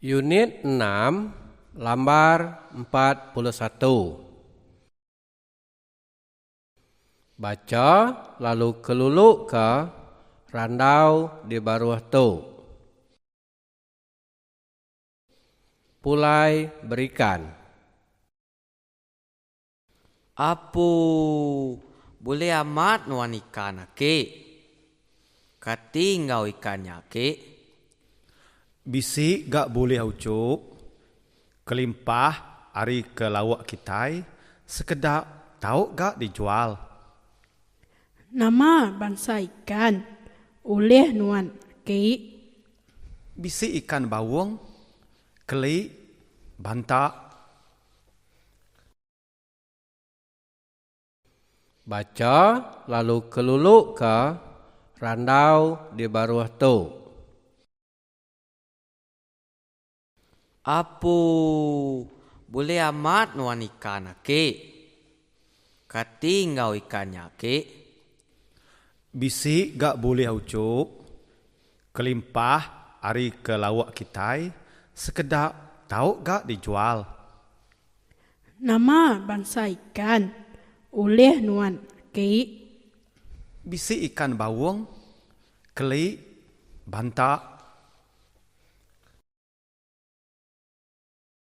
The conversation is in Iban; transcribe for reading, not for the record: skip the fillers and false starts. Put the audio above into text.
Unit enam lambar 41. Bacha lalu keluluka randau di baruh tu. Pulai berikan. Apu, bulih amat nuan ikan aki. Kati enggau ikan nya aki? Bisi ga bulih uchu. Kelimpah ari ke lauk kitai, sekeda tau ga dijual. Nama bansa ikan ulih nuan aki? Bisi ikan baung, keli, banta. Bacha lalu keluluka randau di baruh tu. Apu, bulih amat nuan ikan aki. Kati enggau ikan nya aki? Bisi ga bulih uchu. Kelimpah ari ke lauk kitai, sekeda tau ga dijual. Nama bansa ikan ulih nuan aki? Bisi ikan baung, keli, banta.